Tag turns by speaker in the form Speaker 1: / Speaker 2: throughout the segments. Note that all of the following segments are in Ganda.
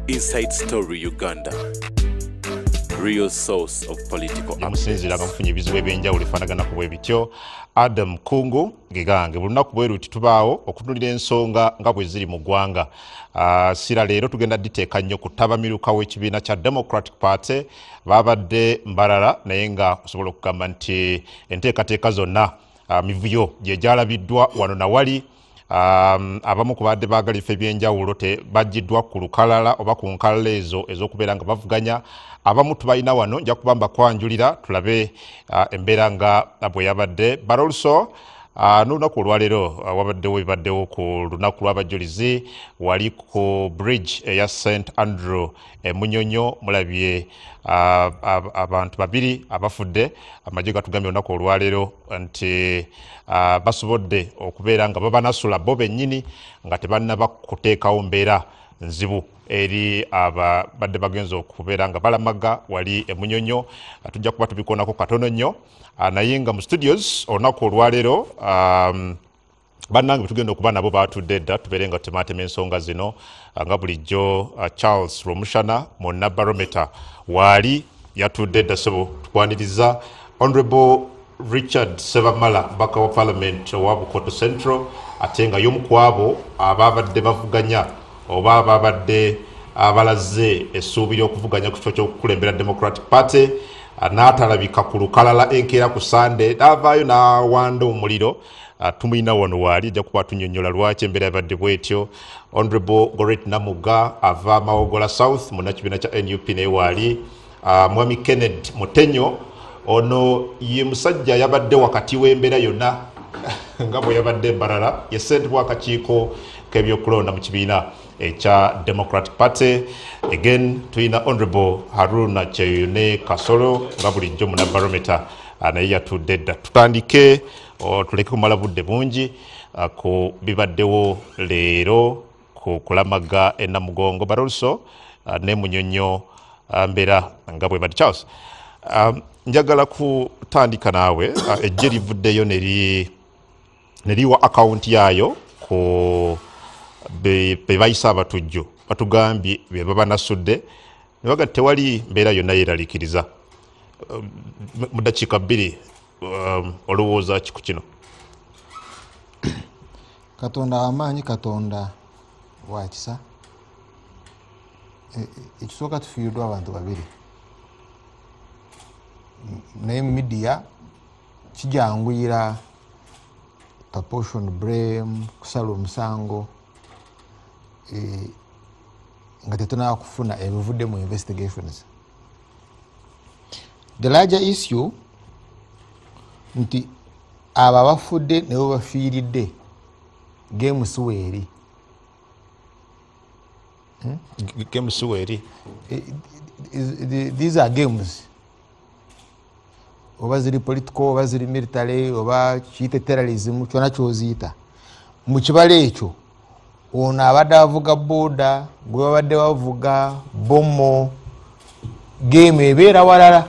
Speaker 1: Inside Story Uganda. Real source of political
Speaker 2: Musinzira nga mufunye ebizibu ebyenjawulo efaanagana ku bwe bityo. Adam Kungu gegange buli lunaku bwe luti tubaawo okutunulira ensonga nga bwe ziri mu ggwanga. Sira leero tugenda diteeka nnyo ku ttabamiruka w'ekibiina kya Democratic Party. Babadde Mbarara, naye nga osobola okugamba nti enteekateeka zonna mivuyo gye gyalabiddwa wano na wali. Abamu ku badde baagala ebifo ebyenjawulo baggiddwa ku lukalala oba ku nkalala ezo ez'okubeera nga bavuganya. Abamu tubalina wano, nja kuba mbakwanjulira tulabe embeera nga bwe yabadde. But also n'olunaku olwaleero wabaddewo ebibaddewo ku lunaku lw'abajulizi wali ku bridge eya St Andrew e Munyonyo. Mulabye abantu babiri abafudde. Amagye gatugambye olunaku olwaleero nti basobodde okubeera nga babanasula bo bennyini nga tebannaba kuteekawo mbeera nzibu eri ababadde bagenza okubeera nga balamaga wali e Munyonyo. Tujja kuba tubikonako katono nnyo, naye nga mu studios olunaku olwaleero bannange betugenda okuba nabo batudde dda tubeere nga tutematema ensonga zino nga bulijjo. Charles Rwomushana munna Barometer waali yatudde dda. Sebo, tukwaniriza. Honorable Richard Sebamala, mbaka wa Parliament owa Bukoto Central, ate nga y'omu ku abo ababadde bavuganya oba ababadde abalaze essuubi ly'okuvuganya ku kifo ky'okukulembera Democratic Party, n'atalabika ku lukalala enkeera ku Sande, n'avaayo n'awanda omuliro. Tumuyina wano waali, ajja kuba tunyonnyola lwaki embeera yabadde bwetyo. Honorable Goret Namuga ava Mawogola South, munnakibiina kya NUP, naye waali. Mwami Kenneth Mutenyo, ono ye musajja yabadde wakati w'embeera yonna nga bwe yabadde Mbarara, ye ssentebe w'akakiiko k'ebyokulonda mu kibiina ekya Democratic Party. Again tulina Honorable Haruna Kyeyune Kasolo, nga bulijjo muna Barometer, naye yatudde dda. Tutandike, tuleke kumala budde bungi ku bibaddewo leero ku kulamaga e Namugongo, but also ne Munyonyo, mbeera nga bwe badde. Charles, njagala kutandika naawe. Ejje livuddeyo neriwa akawunti yaayo ku be bayise abatujju, batugambye be baba nasudde ne baga tewali mbeera yonna yeeraliikiriza. Mu dakiika 2, olowooza ki ku kino?
Speaker 3: Katonda wamaanyi, Katonda wakisa. Ekisooka, tufiiriddwa abantu babiri, naye media kijanguyira apportion blame, kusala omusango nga tetunaba kufuna ebivudde mu investigations. The larger issue nti abo abafudde nebo bafiiridde, game si weeri.
Speaker 2: Game si weeri.
Speaker 3: These are games, oba ziri political oba ziri military oba kiyite terrorism, kyona kyoziyita. Mu kibalo ekyo, ono abadde avuga boda, gwe babadde bavuga bomo, game ebeera walala.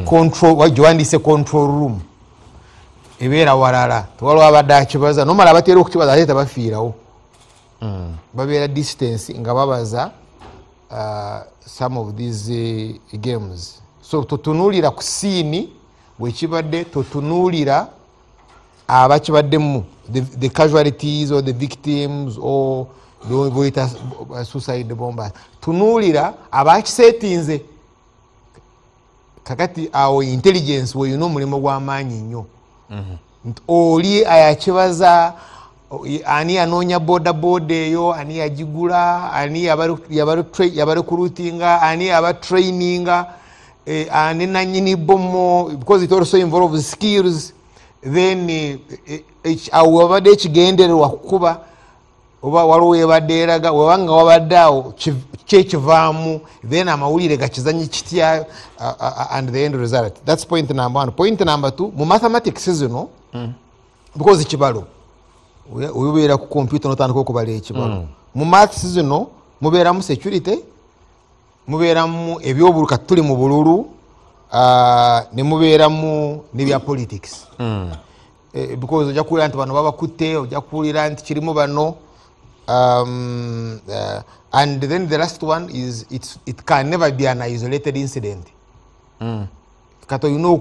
Speaker 3: Control gyewandiise control room ebeera walala, tewaliwo abadde akibaza. Nomala abateera okukibaza ate tebafiirawo, babeera distance nga babaza some of these games. So totunuulira ku scene bwekibadde, totunuulira abakibaddemu, the casualties or the victims or boyita suicide bombers. Tunuulira abakisetinze. Kakati awo intelligence weyina omulimu gw'amaanyi nnyo. Nti oli ayakibaza ani anoonya boda boda eyo, ani yagigula, ani yabarecruitinga, ani yabatraininga, ani nanyini bomo, because it also involves skills. Then awo wabadde ekigendererwa kukuba oba waliwo ebadde eraga webanga wabadde awo kyekivaamu, then amawulire gakizanye kitya, and the end result. That's point number one. Point number two, mu mathematics zino, because ekibalo obeera ku computer notandika okubala ekibalo, mu maths zino mubeeramu security, mubeeramu ebyobuluka, tuli mu bululu, ne mubeeramu nebya politics. Because ojja kuwulira nti bano babakutte, ojja kuwulira nti kirimu bano. And then the last one is it can never be an isolated incident. Kati olina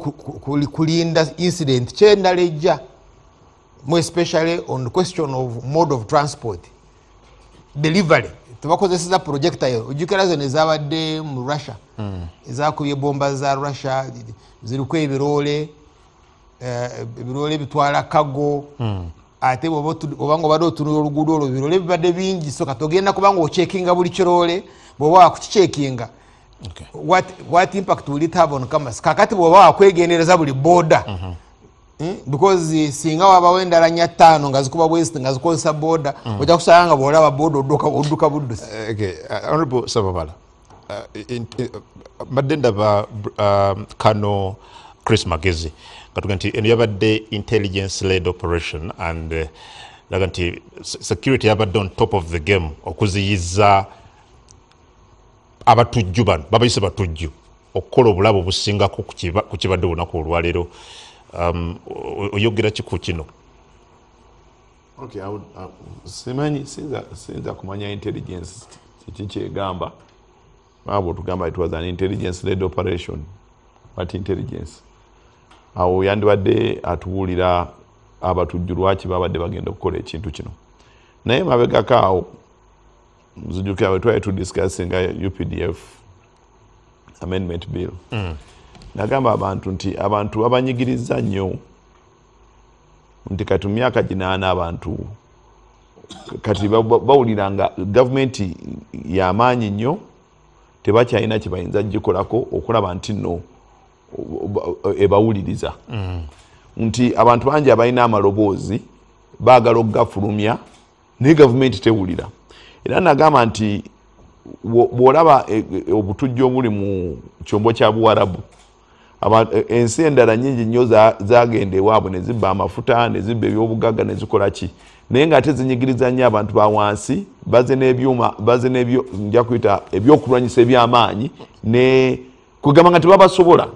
Speaker 3: kulinda incident kyendala ejja, more especially on the question of mode of transport delivery. Tebakozeseza projectile. Ojjukira zino ezabadde mu Russia, ezakubye bomba za Russia, ziriko ebiroole, ebiroole bitwala cargo. Ate obanga obadde otunula oluguudo olwo, ebiroole bibadde bingi. So kati ogenda kubanga ocheckinga buli kiroole, bw'oba wakukicheckinga, what impact will it have on commerce? Kakati bw'oba wakwegendereza buli boda, because singa wabawo endala nnya ttaano nga zikuba bwezi nga zikozesa boda, ojja kusanga nga bw'olaba boda odduka buddusi.
Speaker 2: Okay, Honorable Sababala, mbadde ndaba kano Chris Magezi katuga nti eno yabadde intelligence led operation and laga nti security yabadde on top of the game okuziyiza abatujju bano, babayise batujju, okukola obulabe obusingako ku kibadde olunaku olwaleero. Oyogera ki ku kino?
Speaker 4: Okay, I would, simanyi, siyinza kumanya intelligence kiki kyegamba. Abo tugamba it was an intelligence led operation. What intelligence? Awo yandibadde atubuulira abatujju lwaki babadde bagenda okukola ekintu kino. Naye mabegako awo nzijukira bwe twali tudiscussinga UPDF amendment bill. Nagamba abantu nti abantu babanyigiriza nnyo, nti kati mu myaka 8 abantu kati bawulira nga gavumenti y'amaanyi nnyo, tebakyalina kye bayinza kugikolako okulaba nti nno ebawuliriza. Nti abantu bangi abalina amaloboozi baagala okugafulumya naye gavumenti tewulira. Era nagamba nti bw'olaba obutujju obuli mu kyombo kya Buwarabu, ensi endala nnyingi nnyo zagenda ewaabwe ne zibba amafuta, ne zibba ebyobugagga, ne zikola ki, naye ng'ate zinyigiriza nnyo abantu ba wansi, baze n'ebyuma, baze n'ebyo, nja kuyita ebyokulwanyisa eby'amaanyi, ne kugamba nga tebabasobola.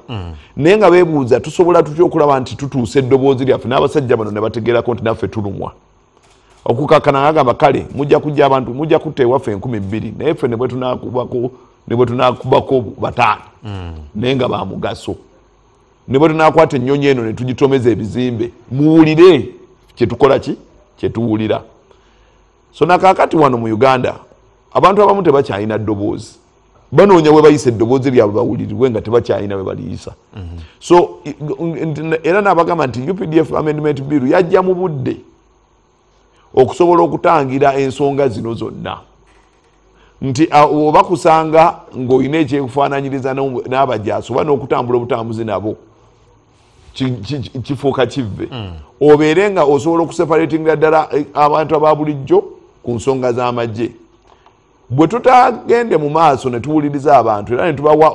Speaker 4: Naye nga beebuuza tusobola tutya okulaba nti tutuusa eddoboozi lyaffe, n'abasajja bano ne bategeerako nti naffe tulumwa. Okukakkana ng'agamba kale mujja kujja abantu, mujja kutta ewaffe 2000, naye ffe ne bwe tunaakubako 5, naye nga ba mugaso. Ne bwe tunaakwata ennyonyi eno ne tugitomeza ebizimbe, muwulire kye tukola ki, kye tuwulira. So nakaakati wano mu Uganda abantu abamu tebakyalina ddoboozi, banoonya we bayisa eddoboozi lyabwe bawulirirwe nga tebakyalina we baliyisa. So era n'abagamba nti UPDF amendment bill yajja mu budde okusobola okutangira ensonga zino zonna, nti oba kusanga ng'olina ekyekufaananyiriza n'abajaasi oba n'okutambula obutambuzi nabo kifuuka kivve, obeere nga osobola okuseparatingira ddala abantu aba bulijjo ku nsonga z'amagye. Bwe tutagende mu maaso ne tuwuliriza abantu era ne tubawa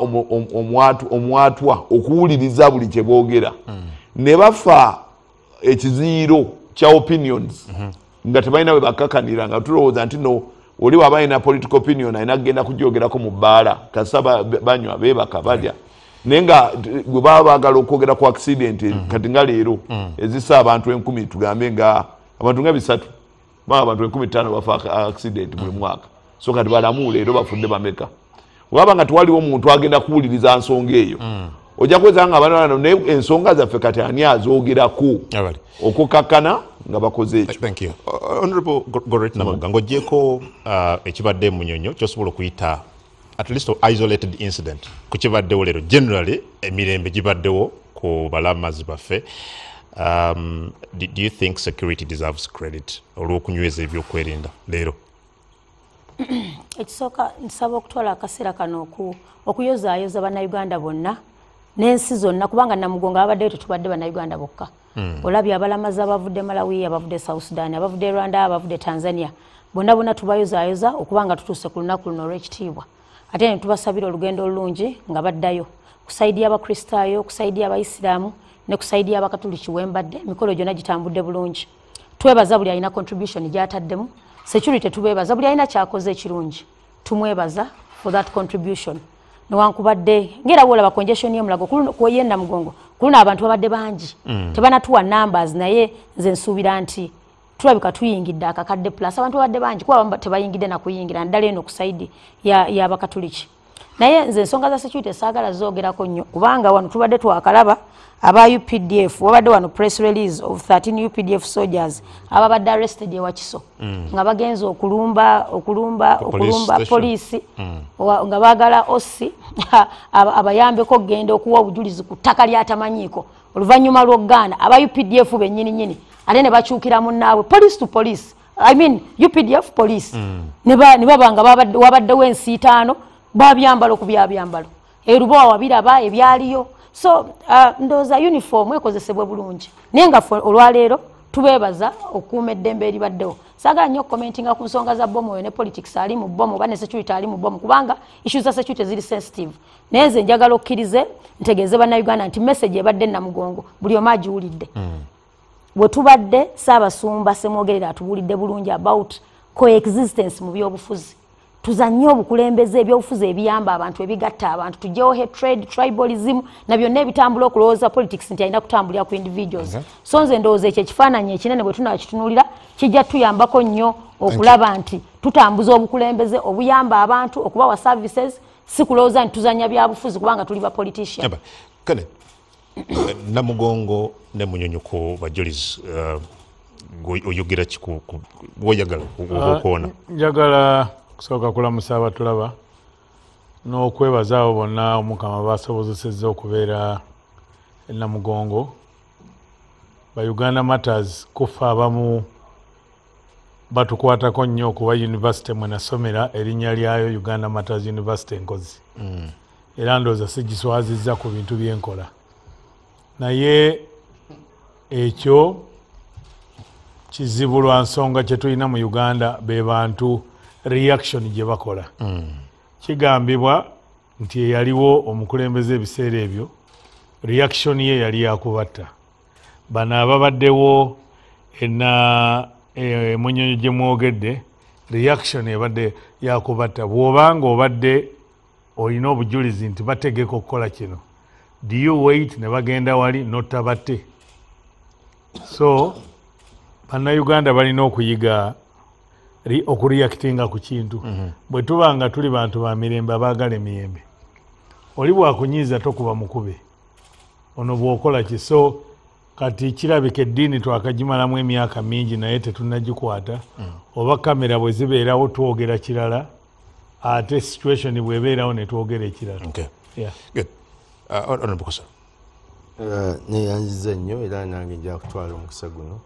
Speaker 4: omwatwa okuwuliriza buli kye boogera, ne bafa ekiziyiro kya opinions nga tebalina we bakkakanira, nga tulowooza nti no oli waba alina political opinion alina kugenda kugyogerako mu bbaala, kasita banywa beebaka balya, naye nga gwe baba baagala okwogera ku accident kati nga leero ezissa abantu 1000, tugambe nga abantu nga 300, baba abantu 5000 bafa accident buli mwaka. So kati balamu leero bafudde bameka? Waba nga tewaliwo omuntu agenda kuwuliriza nsonga eyo, ojja kweza nga abaana bano, naye ensonga zaffe kati ani azoogerako okukakkana nga bakoze ekyo.
Speaker 2: Thank you. Honorable Gorret Namugga, ng'oggyeeko ekibadde mu Munyonyo ky'osobola okuyita at least isolated incident ku kibaddewo leero, generally emirembe gibaddewo ku balamazi baffe, do you think security deserves credit olw'okunyweza ebyokwerinda leero?
Speaker 5: Ekisooka, nsaba okutwala akaseera kano okuyozaayoza bannayuganda bonna n'ensi zonna, kubanga Namugongo abaddeyo tetubadde bannayuganda bokka. Olabye abalamazi abavudde Malawi, abavudde South Sudan, abavudde Rwanda, abavudde Tanzania, bonna bonna tubayozaayoza okuba nga tutuuse ku lunaku luno olw'ekitiibwa, ate ne tubasabira olugendo olulungi nga baddayo. Ku side y'Abakristaayo, ku side y'Abayisiraamu ne ku side y'Abakatuliki wembadde, emikolo gyonna gitambudde bulungi. Twebaza buli alina contribution gy'ataddemu. Security tubeebaza, buli alina kyakoze ekirungi tumwebaza for that contribution. Newankubadde ngera bwolaba congestion y'Emulago ye Namugongo, ku luno abantu babadde bangi, tebanatuwa numbers, naye nze nsuubira nti Tulabika tuyingidde akakadde plus abantu babadde bangi, kuba abamu tebayingidde na kuyingira, naddala eno ku side y'Abakatuliki. Naye nze ensonga za security saagala zoogerako nnyo, kubanga wano tubadde twakalaba aba UPDF, wabadde wano press release of 13 UPDF soldiers ababadde arrested e Wakiso, nga bagenze okulumba poliisi, nga baagala OC abayambeko okugenda okuwa obujulizi ku ttaka ly'atamanyiiko. Oluvannyuma lw'okugaana aba UPDF bennyini nnyini ate ne bakyukira munnaabwe, police to police, I mean UPDF police, ne baba nga wabaddewo ensiitaano, babyambalo ku byabyambalo, erubowa wabiraba ebyaliyo. So ndowooza uniform ekozesebwe bulungi, naye nga olwaleero tubeebaza okukuuma eddembe eribaddewo. Saagala nnyo okukomentinga ku nsonga za bomu oyo ne politics ali mu bomu oba ne security ali mu bomu, kubanga issues za security ziri sensitive. Naye nze njagala okkirize ntegeeze Bannayuganda nti message ebadde Namugongo buli omu agiwulidde. Bwe tubadde Ssaabasumba Ssemwogerere atubuulidde bulungi about coexistence mu byobufuzi. Tuzannye obukulembeze ebyobufuzi ebiyamba abantu, ebigatta abantu, tugyewo hatred, tribalism na byonna ebitambula okulowooza politics nti alina kutambulira ku individuals. So nze ndowooza ekyo ekifaananyi ekinene bwe tunakitunuulira kijja tuyambako nnyo okulaba nti tutambuza obukulembeze obuyamba abantu okubawa services, si kulowooza nti tuzannya byabufuzi kubanga tuli ba politician.
Speaker 2: Kale Namugongo ne Munyonyo ku bajulizi, oyogera ki bw'oyagala okuwona?
Speaker 6: Njagala kusooka kulamusa abatulaba n'okwebaza abo bonna Omukama basobozesezza okubeera e Namugongo. Ba Uganda Matters kufa abamu batukwatako nnyo kuba university mwe nasomera erinnya lyayo Uganda Matters University Nkozi. Era ndowooza sigiswazizza ku bintu byenkola, naye ekyo kizibu lwa nsonga kye tulina mu Uganda, be bantu reaction gye bakola. Kigambibwa nti eyaliwo omukulembeze ebiseera ebyo reaction ye yali yakubatta. Bano ababaddewo Munyonyo gye mwogedde, reaction ebadde yakubatta. Bw'obanga obadde olina obujulizi nti bategeka okukola kino, do you wait ne bagenda wali nottabatte? So Bannayuganda balina okuyiga okureactinga ku kintu. Bwe tuba nga tuli bantu ba mirembe abaagala emiyembe, oli bwakunyiiza tokuba mukube, ono bw'okola ki. So kati kirabika eddiini twakagimalamu emyaka mingi naye tetunnagikwata. Oba kamera bwe zibeerawo twogera kirala, ate situation bw'ebeerawo ne twogera ekirala.
Speaker 7: Neyanziza nnyo era nange nja kutwala omukisa guno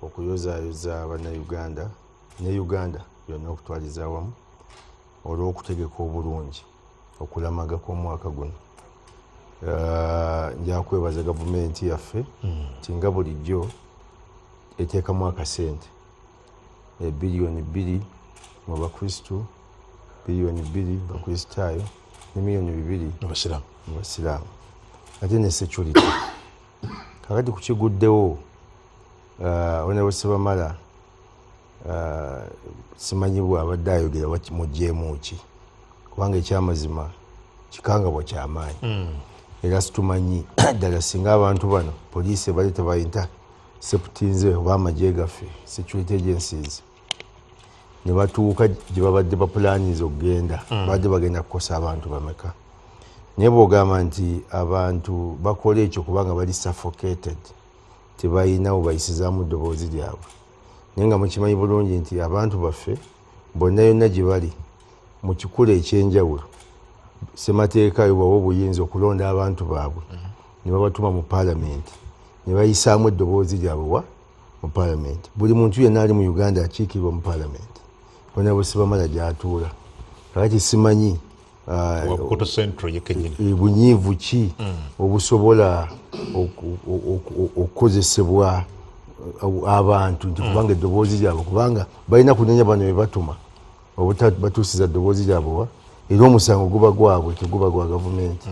Speaker 7: okuyozaayoza Bannayuganda ne Uganda yonna okutwaliza awamu olw'okutegeka obulungi okulamaga kw'omwaka guno. Nja kwebaza gavumenti yaffe nti nga bulijjo eteekamu akasente biliyoni 2 mu Bakristu, biliyoni 2 Bakristaayo ne miliyoni 2 mu Basiraamu, ate ne security. Kakati kukiguddewo Honorable Ssebamala simanyi bw'abadde ayogera mugyeemu ki, kubanga ekyamazima kikangabwa kyamaanyi. Era situmanyi ddala singa abantu bano poliisi ebadde tebayinta seputinze oba amagye gaffe security agencies ne batuuka gye babadde bapulaaniza okugenda, babadde bagenda kukosa abantu bameka. Naye bw'ogamba nti abantu bakola ekyo kubanga bali suffocated, tebalina we bayisizaamu ddoboozi lyabwe. Naye nga mukimanyi bulungi nti abantu baffe bonna yonna gye bali mu kikula ekyenjawulo, ssemateeka ebawa obuyinza okulonda abantu baabwe ne babatuma mu paalamenti ne bayisaamu eddoboozi lyabwe wa mu paalamenti. Buli muntu yenna ali mu Uganda akiikirirwa mu paalamenti, bonna bwe Ssebamala gy'atuula. Kakati simanyi bunyiivu ki obusobola okukozesebwa abantu nti kubanga eddoboozi lyabwe, kubanga balina kunenya bano be batuma obutatuusiza ddoboozi lyabwe wa, era omusango guba gwabwe teguba gwa gavumenti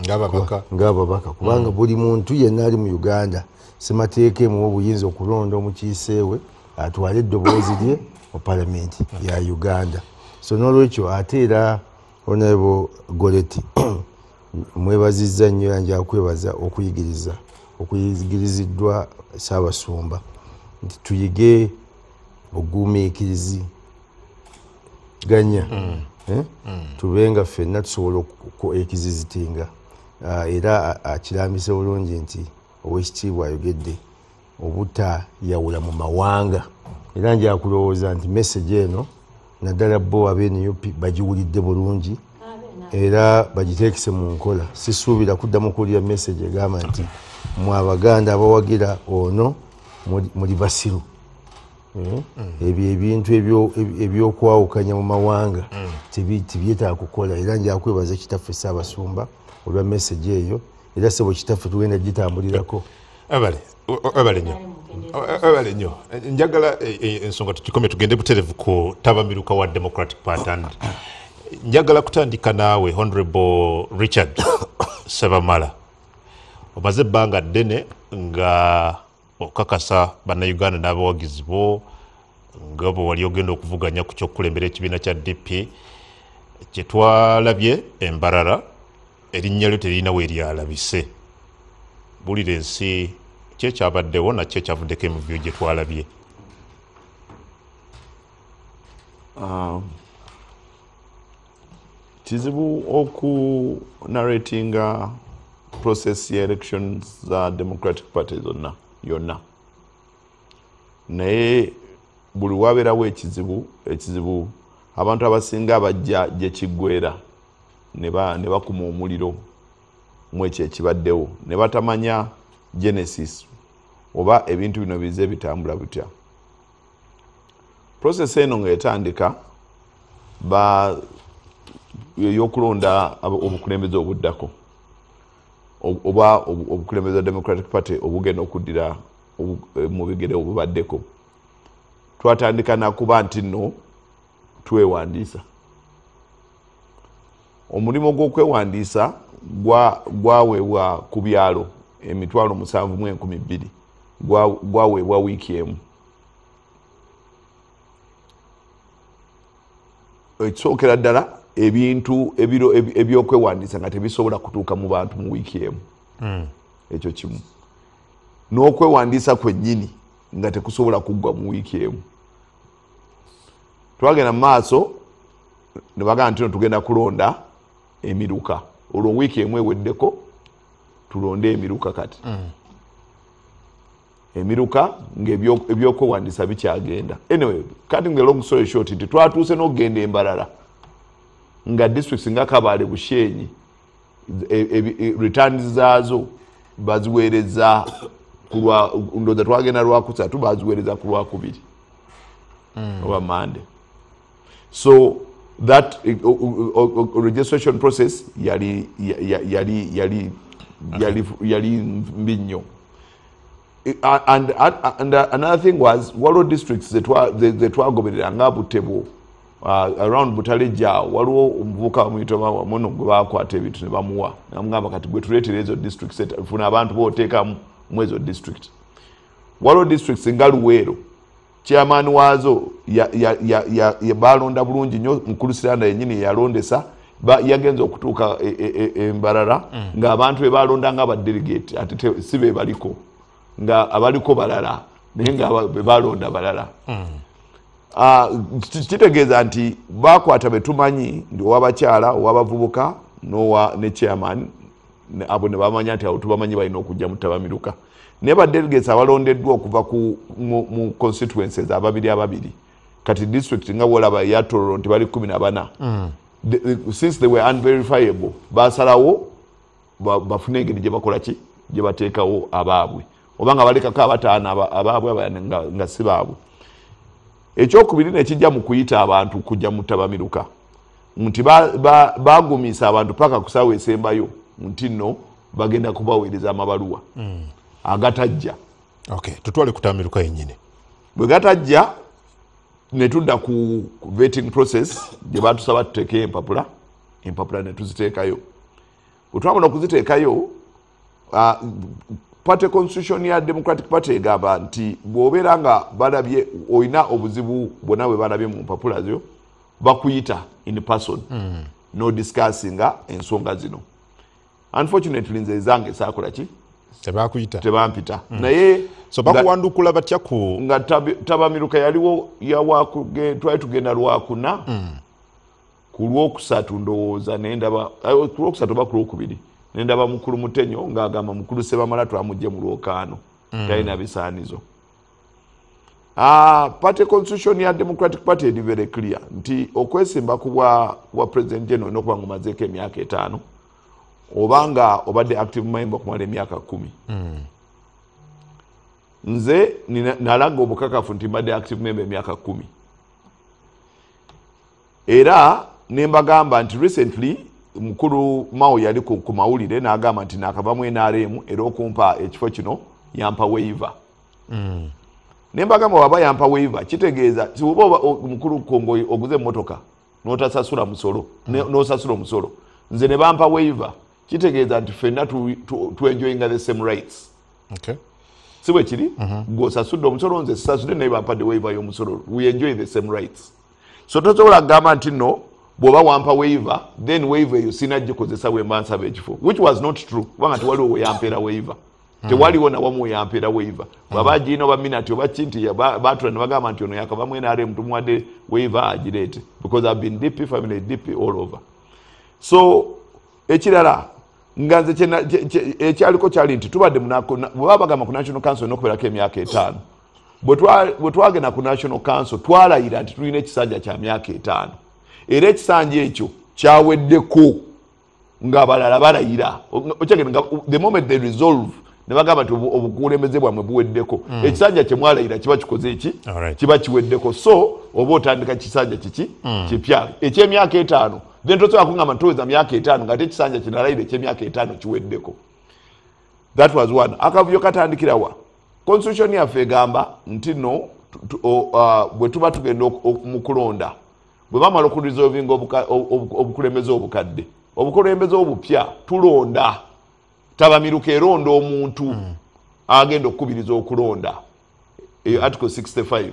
Speaker 7: ng'ababaka, kubanga buli muntu yenna ali mu Uganda ssemateeka emuwa obuyinza okulonda omukiise we atwale eddoboozi lye mu paalamenti ya Uganda. So n'olwekyo ate era Honorable Goreti mwebazizza nnyo era nja kwebaza okuyigiriza okuyigiriziddwa Ssaabasumba nti tuyige ogumiikirizi ganya tube nga ffenna tusobola ekizizitinga. Era akirambise bulungi nti owekitiibwa ayogedde obutayawula mu mawanga, era nja kulowooza nti message eno naddala bo abe NUP bagiwulidde bulungi era bagiteekese mu nkola. Sisuubira kuddamu kuwulira message egamba nti mwe Abaganda abawagira ono muli basiru. Ebyo ebintu ebyokwawukanya mu mawanga tebyetaaga kukola. Era nja kwebaza kitaffe Ssaabasumba olwa message eyo, era ssebo kitaffe tugenda gitambulirako.
Speaker 2: Ebale nnyo. Njagala ensonga tukikome tugende buterevu ku ttabamiruka wa Democratic Party, and njagala kutandika naawe Honorable Richard Sebamala. Omaze ebbanga ddene nga okakasa bannayuganda n'abawagizi bo nga bwe wali ogenda okuvuganya ku ky'okukulembera ekibiina kya DP. Kyetwalabye embarara erinnya lyo terina we lyalabise. Bulira ensi ki ekyabaddewo nakyo ekyavuddeko emivuyo gye twalabye.
Speaker 4: Kizibu oku narratinga process ya elections za Democratic Party zonna yonna, naye buli wabeerawo ekizibu abantu abasinga bajja gye kiggwera ne bakuma omuliro mu ekyo ekibaddewo ne batamanya genesis oba ebintu bino bize bitambula butya. Process eno ng'etandika ey'okulonda obukulembeze obuddako oba obukulembeze bwa Democratic Party obugenda okuddira mu bigere obubaddeko, twatandika nakuba nti nno twewandiisa. Omulimu gw'okwewandiisa gwaweebwa ku byalo 7,200, gwaweebwa wiiki emu. Ekisookera ddala ebintu ebyokwewandiisa nga tebisobola kutuuka mu bantu mu wiiki emu. Ekyo kimu. N'okwewandiisa kwennyini nga tekusobola kuggwa mu wiiki emu. Twagenda mu maaso ne bagamba nti tugenda kulonda emiruka, olwo wiiki emu eweddeko tulonde emiruka kati. Emiruka ng'ebyokwewandiisa bikyagenda. Anyway, cutting the long story short, nti twatuuse n'okugenda embalala nga districts nga Kabale, Bushenyi, returns zaazo baziweereza ndowooza twagenda Lwakusatu, baziweereza ku Lwakubiri oba Monday. So that registration process yali mbi nnyo. And another thing was waliwo districts zetwagoberera nga Butebo, around Butalejja waliwo omuvubuka bamuyita Wamono gwe bakwata ebintu ne bamuwa, namugamba kati gwe tuleetera ezo districts, funa abantu b'oteekamu mu ezo district. Waliwo districts nga Luweero, chairman waazo balonda bulungi nnyo, Mukulu Siranda yennyini yalondesa, yagenze okutuuka embarara ng'abantu be balonda nga ba delegate ate si be baliko, nga abaliko balala naye nga be balonda balala. Kitegeeza nti bakwata be tumanyi ndi owabakyala, owabavubuka n'owa ne chairman, abo ne bamanya nti abo tubamanyi balina okujja mu ttabamiruka. Naye ba delegates abalondeddwa okuva mu constituencies ababiri ababiri, kati district nga bw'olaba eya Tororo nti bali 14, since they were unverifiable basalawo bafune engeri gye bakola ki gye bateekawo abaabwe, oba nga balekako abataano abaabwe nga si baabwe. Ekyokubiri nekijja mu kuyita abantu kujja mu ttabamiruka nti bagumisa abantu paka ku ssaawa esembayo nti nno bagenda kubaweereza amabaluwa agatajja.
Speaker 2: Okay, tutwale ku ttabamiruka yennyini.
Speaker 4: Bwe gatajja ne tudda ku vetting process gye batusaba tuteekeyo empapula ne tuziteekayo. Bwe twamala okuziteekayo, party constitution ya Democratic Party egamba nti bw'obeera nga balabye olina obuzibu bwonna bwe balabye mu mpapula zo, bakuyita in person no discussinga ensonga zino. Unfortunately nze ezange saakola ki?
Speaker 2: Tebakuyita.
Speaker 4: Tebampita. Naye
Speaker 2: So bakuwandukula batya ku
Speaker 4: nga tabamiruka yaliwo twali tugenda lwakuna ku lwokusatu ndowooza nendaba ku lwokusatu oba ku lwokubiri nendaba mukulu Mutenyo ng'agamba mukulu Sebamala twamugye mu lwokaano talina bisaanizo. Party constitution ya Democratic Party eri very clear nti okwesimba ku bwa president general olina okuba ng'omazeeko emyaka 5 oba nga obadde active member okumala emyaka 10. Nze nalaga obukakafu nti mbadde active member emyaka 10 era ne mbagamba nti recently mukulu Mao yali ku mawulire n'agamba nti nakavamu NRM era okumpa ekifo kino yampa waiver. Ne mbagamba waba yampa waiver kitegeeza oba mukulu Kongo oguze emmotoka n'otasasula musolo n'osasula omusolo, nze ne bampa waiver kitegeeza nti ffenna tu enjoyinga the same rights. Si bwe kiri? Gw'osasudde omusolo, nze sisasudde, naye bampadde waiver y'omusolo, we enjoy the same rights. So tosobola kugamba nti no bw'oba wampa waiver then waiver eyo sina gikozesa bwe mba nsaba ekifo, which was not true kubanga tewaliwo we yampeera waiver. Tewaliwo nawamu we yampeera waiver. Bw'aba agirina oba minati oba kinti baatula ne bagamba nti ono yakavamu NRM tumuwadde waiver agireete, because I've been DP family, DP all over. So ekirala nga nze ekyaliko kyali nti tubadde bwe bagamba ku National Council n'okubeerako emyaka 5, bwe twagenda ku National Council twalayira nti tulina ekisanja kya myaka 5 era ekisanja ekyo kyaweddeko ng'abalala balayira. Okyagenda nga the moment they resolve ne bagamba nti obukulembeze bwammwe buweddeko, ekisanja kye mwalayira kiba kikoze eki? Kiba kiweddeko. So oba otandika kisanja kiki kipya ekyemyaka 5, then tosobola kungamba nti myaka 5 ng'ate ekisanja kinalayira ekyemyaka 5 kiweddeko. That was one. Akavuyo katandikira wa? Constitution yaffe egamba nti no bwe tuba tugenda mu kulonda, bwe bamala okuresolvinga obukulembeze obukadde, obukulembeze obupya, tulonda. Tabamiruka eronda omuntu agenda okukubiriza okulonda, eyo article 65.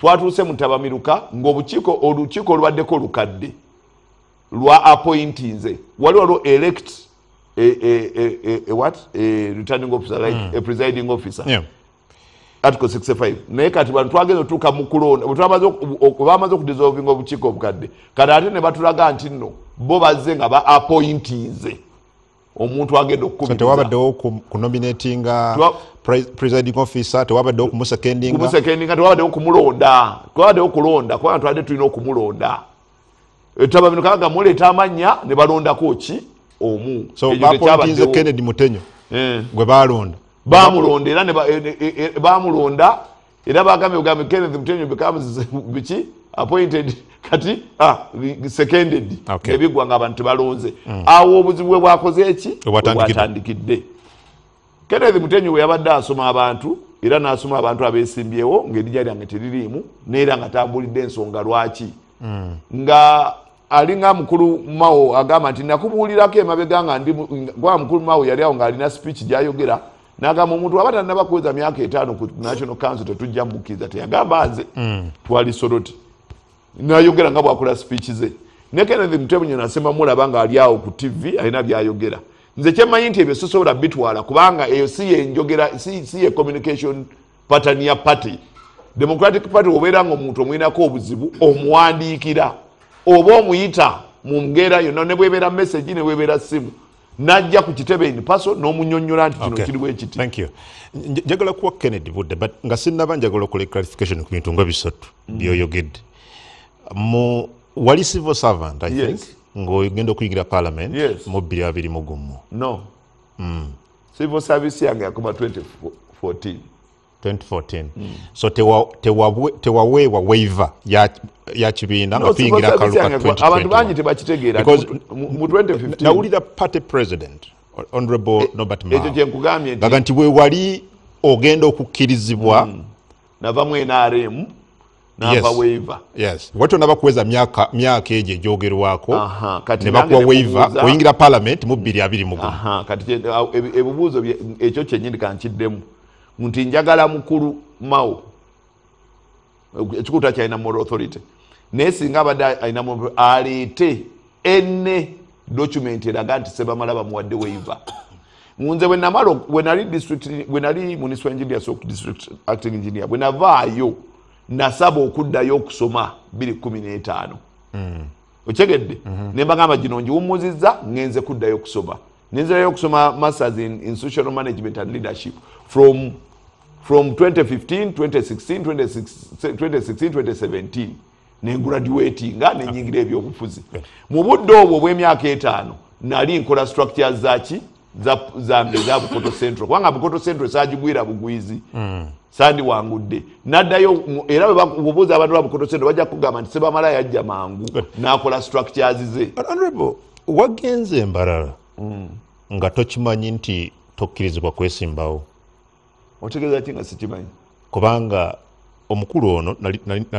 Speaker 4: Twatuuse mu tabamiruka ng'obukiiko olukiiko olubaddeko olukadde lwa appointinze waliwo elect a what, a returning officer, like a presiding officer. Article 65. Naye kati bano twagenda otuuka mu kulonda bwe bamaze okudissolvinga obukiiko obukadde, kati ate ne batulaga nti nno bo bazze nga ba appointinze omuntu agenda okukubiriza.
Speaker 2: Tewabaddewo kunominatinga presiding officer, tewabaddewo kumusekendinga?
Speaker 4: Kumusekendinga, tewabaddewo kumulonda, tewabaddewo kulonda kubanga twabadde tulina okumulonda. Etaba bino kaga muleeta amannya ne balondako ki omu.
Speaker 2: So baappointinze Kennedy Mutenyo gwe balonda?
Speaker 4: Bamulonda era bamulonda era bagambye bugambe Kenneth Mutenyo becomes biki appointed kati seconded. Ebigwa nga abantu balonze. Awo obuzibu bwe bwakoze eki? Bwatandikidde. Kenneth Mutenyo we yabadde asoma abantu era n'asoma abantu abeesimbyewo ng'erinnya lyange teririimu, neera nga tambulidde ensonga lwaki. Nga alinga mukulu Mao agamba nti nakubuulirako emabega nga ndi gwa mukulu Mao yali awo ng'alina speech gy'ayogera n'agamba omuntu aba tannaba kuweza myaka 5 ku National Council tetujja mukkiriza. Teyagamba nze, twali Soroti, n'ayogera nga bw'akola speech ze. Ne Kenneth Mutenyo nasema mulaba ng'ali awo ku TV alina by'ayogera. Nze kyemmanyi nti ebyo sisobola bitwala kubanga eyo si yenjogera, si ye communication pattern ya party. Democratic Party obeera ng'omuntu omwinako obuzibu omuwandiikira oba omuyita mu ngera yonna, ne bwebeera message ne bwebeera simu, najja ku kitebe in person n'omunyonnyola nti kino kiri bwe kiti.
Speaker 2: Thank you. Njagala kuwa Kennedy budde, but nga sinnaba njagala okola clarification ku bintu nga bisatu by'oyogedde. Mu wali civil servant, I think, ng'ogenda okuyingira parliament mu 2021.
Speaker 4: No. Civil service yange yakoma 2014.
Speaker 2: 2014. So tewaweebwa waiver ya kibiina nga tuyingira akalulu ka 2021.
Speaker 4: Abantu bangi tebakitegeera. Mu 2015
Speaker 2: nawulira party president Honorable Norbert Mao.
Speaker 4: Ekyo kye nkugambye nti
Speaker 2: Gaga nti bwe wali ogenda okukkirizibwa
Speaker 4: navamu NRM nava waiver.
Speaker 2: Yes. Watu onaba kuweza myaka egyo egyogerwako ne bakuwa waiver oyingira parliament mu 2021.
Speaker 4: Kati ebibuuzo ekyo kyennyini kankiddemu nti njagala mukulu Mao ekikulu takyalina moral authority, naye singa abadde alina aleete enne document eraga nti Sebamala bamuwadde waiver. Nze bwe namala, bwe nali district, bwe nali municipal engineer, so district acting engineer, bwe navaayo nasaba okuddayo okusoma 2015. Okyegedde? Ne mbagamba gino ngiwummuzizza, ngenze kuddayo okusoma. Nenzirayo okusoma masters in institutional management and leadership from 2015, 2016, 2016, 2017, nengraduatinga, nenyingira ebyobufuzi. Mu budde obwo obw'emyaka 5 nali nkola structures zaki zange za Bukoto Central, kubanga Bukoto Central saagigwira bugwizi, sandiwangudde naddayo. Era bwe buuza abantu ba Bukoto Central bajja kugamba nti Sebamala yajja mangu n'akola structures ze.
Speaker 2: But honorable, wagenze Embalala nga tokimanyi nti tokkirizibwa kwesimbawo?
Speaker 4: Otegeeza ki nga sikimanyi?
Speaker 2: Kubanga omukulu ono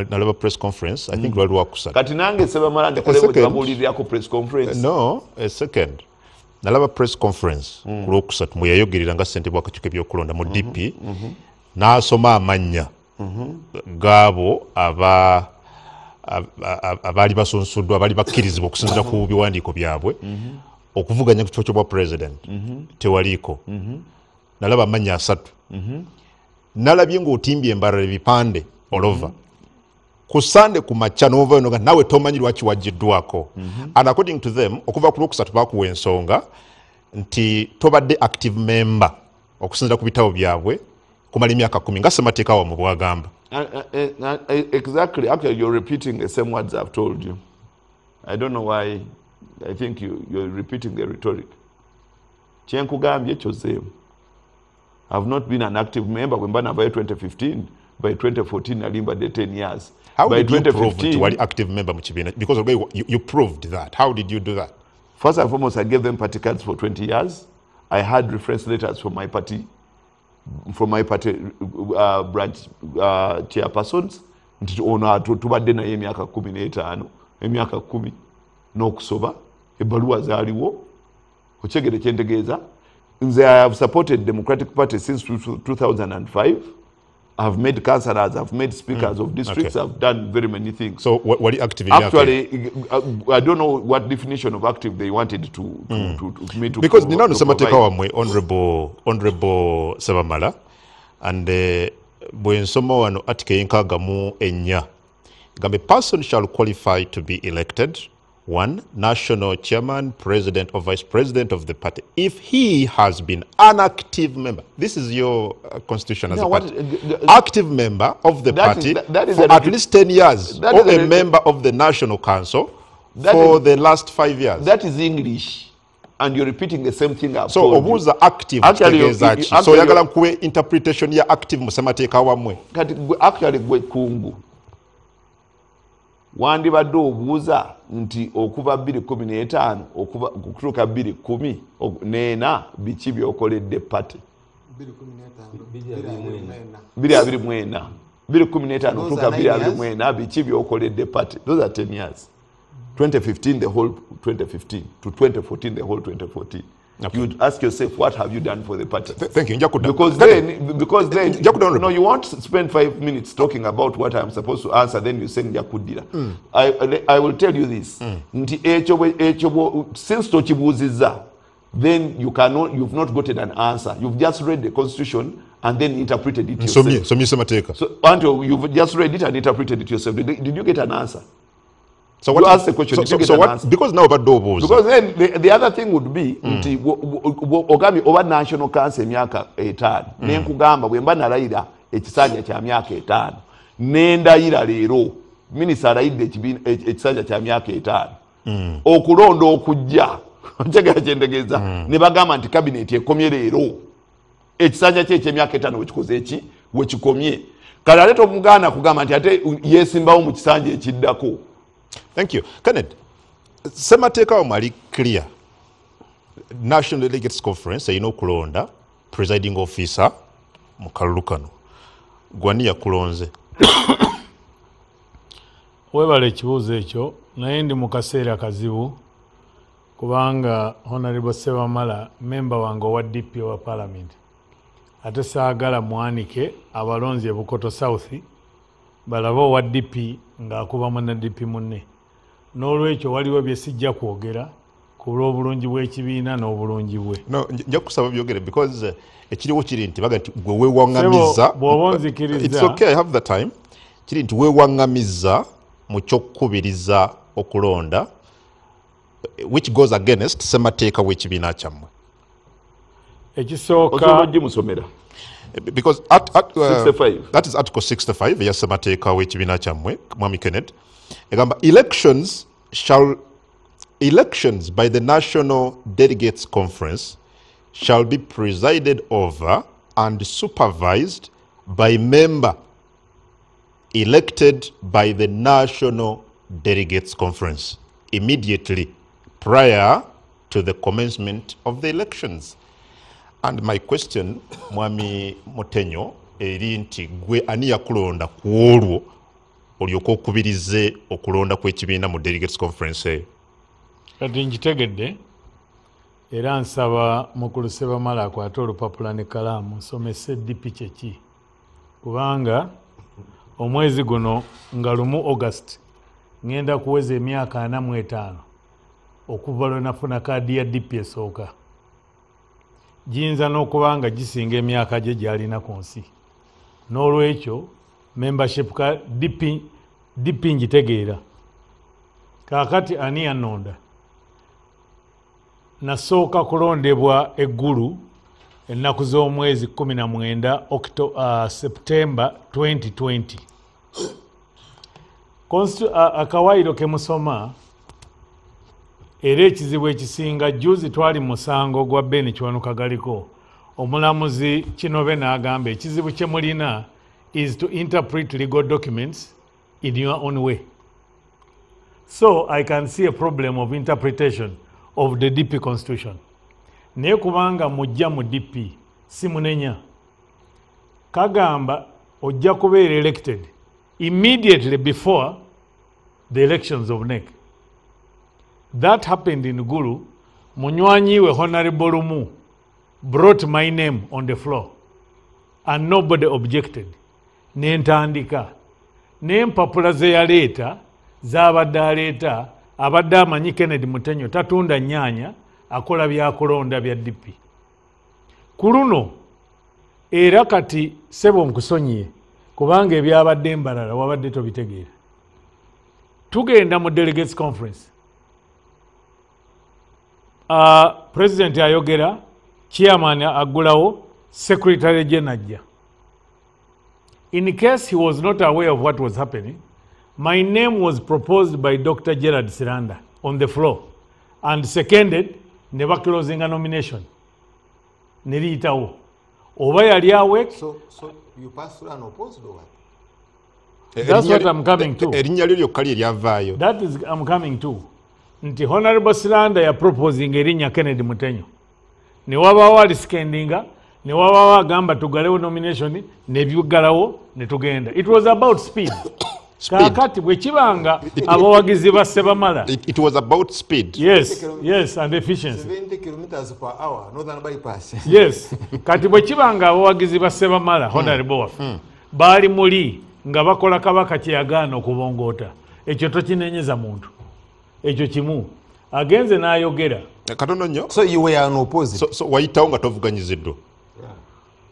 Speaker 2: nalaba press conference, I think lwali lwakusatu.
Speaker 4: Kati nange Sebamala ndikole
Speaker 2: Second.
Speaker 4: babuulirirako press conference?
Speaker 2: No, a second. Nalaba press conference ku lwokusatu mwe yayogerera nga ssentebe w'akakiiko ebyokulonda mu DP, n'asoma amannya gaabo abaali basunsuddwa, abaali bakkirizibwa okusinziira ku biwandiiko byabwe okuvuganya ku kifo ky'obwa president. Tewaliiko. Nalaba amannya 3. Nalabye ng'otimbye Embalala ebipande olova ku Sande ku makya n'ovayo noga naawe tomanyi lwaki waggiddwako. And according to them, okuva ku lwokusatu bakuwa ensonga nti tobadde active member okusinziira ku bitabo byabwe kumala emyaka 10 nga ssemateeka wammwe bw'agamba.
Speaker 4: Exactly. Actually, you're repeating the same words I've told you. I don't know why. I think you're repeating the rhetoric. Kyenkugambye kyozeemu. I've not been an active member. Bwe mba navayo 2015, by 2014 nali mbadde 10 years.
Speaker 2: How
Speaker 4: By
Speaker 2: did you prove nti
Speaker 4: 2015,
Speaker 2: wali active member mu kibiina? Because you proved that. How did you do that?
Speaker 4: First and foremost, I gave them party cards for 20 years. I had reference letters from my party branch chairpersons nti ono tubadde naye emyaka 15, emyaka 10 n'okusoba, ebbaluwa zaaliwo. Okyegere kyentegeeza? Nze I have supported Democratic Party since 2005. I've made councillors, I've made speakers of districts. I've done very many things.
Speaker 2: So wali active emyaka eyo?
Speaker 4: Actually, I don't know what definition of active they wanted to me to
Speaker 2: Because nina
Speaker 4: to
Speaker 2: ssemateeka
Speaker 4: provide.
Speaker 2: wammwe, honorable Sebamala, and bwe nsoma wano article 64 gamba, "A person shall qualify to be elected one national chairman, president or vice president of the party if he has been an active member." This is your constitution as
Speaker 4: No,
Speaker 2: a party. Active member of the
Speaker 4: That is-
Speaker 2: party
Speaker 4: that is
Speaker 2: for
Speaker 4: a
Speaker 2: at least 10 years
Speaker 4: that
Speaker 2: or
Speaker 4: is
Speaker 2: a member of the national council
Speaker 4: That
Speaker 2: for the last 5 years.
Speaker 4: That is English, and you're repeating the same thing I've
Speaker 2: So
Speaker 4: told you.
Speaker 2: obuuza active
Speaker 4: Actually,
Speaker 2: kitegeeza ki? So oyagala nkuwe interpretation ya active mu ssemateeka wammwe?
Speaker 4: Kati actually gwe kungu wandibadde obuuza nti okuva 2015 okutuuka 2014 biki byokoledde party? 2024, 2015 okutuuka 2024, biki byokoledde party? Those are 10 years. 2015, the whole 2015 to 2014, the whole 2014.
Speaker 2: Okay.
Speaker 4: You'd ask yourself, what have you done for the party?
Speaker 2: Thank you. Nja kudda.
Speaker 4: Because then
Speaker 2: Nja kudda, Honorable.
Speaker 4: no, you won't spend 5 minutes talking about what I'm supposed to answer, then you say nja kuddira. I will tell you this, nti ekyo since tokibuuzizza, then you cannot, you've not gotten an answer. You've just read the constitution and then interpreted it
Speaker 2: Nsomye
Speaker 4: yourself.
Speaker 2: Nsomye ssemateeka.
Speaker 4: So until you've just read it and interpreted it yourself, did you get an answer?
Speaker 2: So
Speaker 4: You asked the question, did you get
Speaker 2: so
Speaker 4: an
Speaker 2: what,
Speaker 4: answer?
Speaker 2: Because nawe obadde obuuza.
Speaker 4: Because then the other thing would be nti ogambye oba national council emyaka 5, nenkugamba bwe mba nalayira ekisanja kya myaka 5, nendayira leero, minisita alayidde ekisanja kya myaka 5, okulonda okujja, ntegera kyentegeeza, ne bagamba nti kabineti ekomye leero, ekisanja kye ekyemyaka 5 wekikoze eki wekikomye. Kale ate tomugaana kugamba nti ate yesimbawo mu kisanja ekiddako.
Speaker 2: Thank you, Kenneth. Ssemateeka wammwe ali clear. National Delegates Conference erina okulonda presiding officer mu kalulu kano. Gwani yakulonze?
Speaker 6: Weebala ekibuuzo ekyo, naye ndi mu kaseera kazibu kubanga Honorable Sebamala memba wange owa DP owa parliament, ate saagala mwanike abalonzi e Bukoto South balabe owa DP ng'akuba munna DP munne. N'olwekyo waliwo bye sijja kwogera. ku lw'obulungi bw'ekibiina n'obulungi bwe.
Speaker 2: No, nja kusaba byogere because ekiriwo kiri nti baga nti gwe weewaŋŋamizza.
Speaker 6: Bw'oba onzikiriza.
Speaker 2: It's okay, I have the time. Kiri nti weewaŋŋamizza mu ky'okukubiriza okulonda, which goes against ssemateeka w'ekibiina kyammwe.
Speaker 6: Ekisooka
Speaker 4: osobola ogimusomera.
Speaker 2: Because at
Speaker 4: 65.
Speaker 2: That is article 65 eya ssemateeka w'ekibiina kyammwe, Mwami Kenneth. Egamba elections by the National Delegates Conference shall be presided over and supervised by member elected by the National Delegates Conference immediately prior to the commencement of the elections. And my question, Mwami Mutenyo, eri nti gwe ani yakulonda ku olwo olyoke okubirize okulonda kw'ekibiina mu Delegates Conference eyo?
Speaker 6: Kati nkitegedde era nsaba mukulu Ssebamala akwate olupapula n'ekkalaamu nsomese DP kyeki, kubanga omwezi guno nga 1 August ngenda kuweza emyaka 45 okuva lwe nafuna kaadi ya DP esooka. Giyinza n'okuba nga gisinga emyaka gye gy'alina ku nsi. N'olwekyo membership ka DP ngitegeera. Kaakati ani yannonda? Nasooka kulondebwa eggulu ennaku z'omwezi 19 September 2020. Akawaayiro ke musoma era ekizibu ekisinga, juzi twali musango gwa Ben Kiwanuka galiko, omulamuzi Kinobe n'agamba ekizibu kye mulina is to interpret legal documents in your own way. So I can see a problem of interpretation of the DP constitution. Naye kubanga mujja mu DP si munenya, kagamba ojja kubeera elected immediately before the elections of NEC. That happened in Gulu. Munywanyi we Honorable Lumu brought my name on the floor and nobody objected. Nentandika n'empapula ze yaleeta z'abadde aleeta, abadde amanyi Kennedy Mutenyo tatunda nnyaanya, akola byakulonda bya DP. Ku luno era kati ssebo nkusonyiye kubanga ebyabadde embalala wabadde tobitegeera. Tugenda mu Delegates Conference. President ayogera, chairman aggulawo, secretary general ajja. In case he was not aware of what was happening, my name was proposed by Dr. Gerard Siranda on the floor and seconded, ne baclosing a nomination. Ne liyitawo. Oba yali awake.
Speaker 3: So you passed through and opposed or what?
Speaker 6: That's what I'm coming to.
Speaker 2: Erinnya lyo lyokka lye lyavaayo.
Speaker 6: That is I'm coming to. Nti Honorable Siranda ya proposing erinnya Kennedy Mutenyo. Ne wabaawo alisikendinga, ne wabaawo agamba tugalewo nomination, ne byuggalawo ne tugenda. It was about speed. Kaakati bwe kibanga abawagizi ba Ssebamala.
Speaker 2: It was about speed.
Speaker 6: Yes, yes, and efficiency.
Speaker 3: 70 kilometers per hour, northern bypass.
Speaker 6: Yes. Kati bwe kibanga abawagizi ba Ssebamala, Honorable waffe, baali muli nga bakola kabaka kye yagaana okubongoota. Ekyo tokinenyeza muntu. Ekyo kimu. Agenze n'ayogera.
Speaker 2: Katono nnyo.
Speaker 3: So you were an opposite.
Speaker 2: So wayitawo nga tovuganyiziddwa.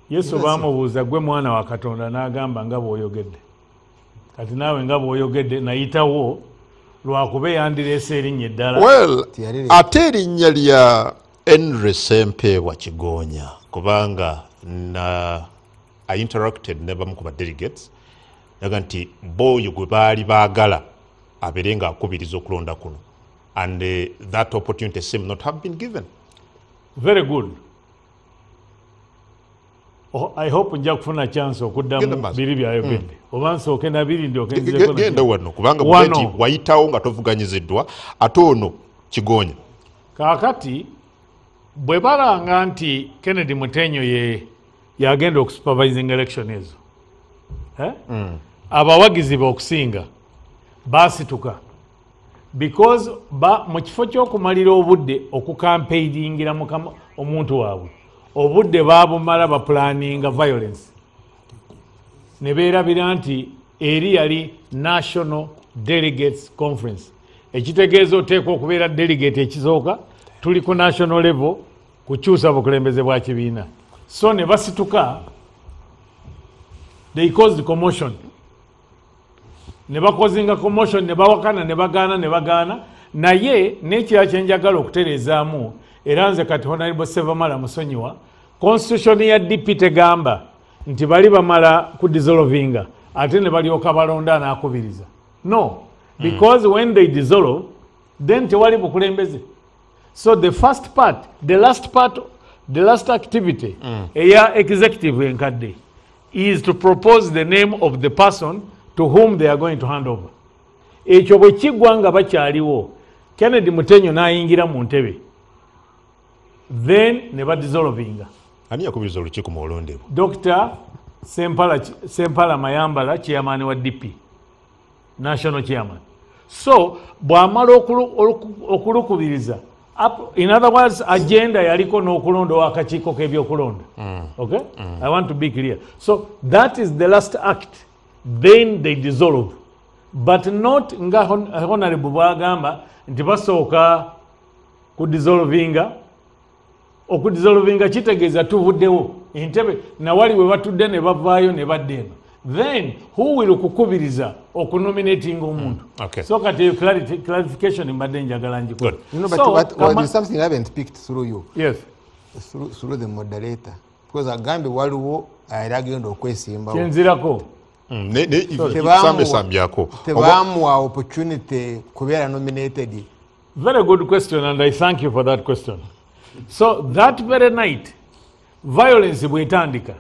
Speaker 6: Yesu baamubuuza gwe mwana wa Katonda n'agamba nga bw'oyogedde. Kati naawe nga bw'oyogedde nayitawo lwakuba eyandireese erinnya eddala.
Speaker 2: Well, ate erinnya lya Henry Ssempeebwa Kigonya kubanga I interacted ne bamu ku ba delegates naga nti booyo gwe baali baagala abeere ng'akubiriza okulonda kuno, and that opportunity seemed not have been given.
Speaker 6: Very good. Oh, I hope nja kufuna chance okuddamu biri byayogedde. Oba nsooke na biri ndyoke nzireko.
Speaker 2: Genda wano kubanga bweti wayitawo nga tovuganyiziddwa ate ono Kigonya.
Speaker 6: Kaakati bwe balanga nti Kennedy Mutenyo ye yagenda okusupervising election ezo. Abawagizi be okusinga baasituka because mu kifo ky'okumalira obudde okukampeiningira omuntu waabwe, obudde baabumala bapulaninga violence ne beerabira nti eri yali National Delegates Conference, ekitegeeza oteekwa okubeera delegate ekisooka Tuli ku national level kukyusa bukulembeze bwa kibiina. So ne basituka, they caused commotion. Ne bakozinga commotion, ne bawakana, ne bagaana, ne bagaana. Naye n'ekirala kye njagala okutereezaamu, era nze kati Honorable Ssebamala musonyiwa, constitution ya DP tegamba nti bali bamala ku dissolvinga ate ne balyoka balonda n'akubiriza. No, because when they dissolve, then tewali bukulembeze. So the first part, the last part, the last activity eya executive enkadde is to propose the name of the person to whom they are going to hand over. Ekyo bwe kiggwa nga bakyaliwo, Kennedy Mutenyo n'ayingira mu ntebe, then ne badissolvinga.
Speaker 2: Ani yakubiriza olukiiko mu olondebwa?
Speaker 6: Dr. Sempala Mayambala, chairman wa DP, national chairman. So bw'amala okulukubiriza, in other words, agenda yaliko n'okulonda akakiiko k'ebyokulonda. Okay? I want to be clear. So that is the last act. Then they dissolve. But not nga Honorable bw'agamba nti basooka kudissolvinga. Okudissolvinga kitegeeza tuvuddewo entebe nawali we batudde ne bavaayo ne badda eno. Then who will kukubiriza okunominatinga omuntu?
Speaker 2: Okay.
Speaker 6: So kati eyo clarification mbadde njagala ngikole.
Speaker 3: No, but
Speaker 6: So,
Speaker 3: there's something I haven't picked through you.
Speaker 6: Yes.
Speaker 3: Through the moderator. Because agambye waliwo yali agenda okwesimbawo.
Speaker 6: Kyenzirako.
Speaker 2: Sambyako.
Speaker 3: Tebamuwa opportunity kubeera nominated.
Speaker 6: Very good question, and I thank you for that question. So that very night, violence bwetandika,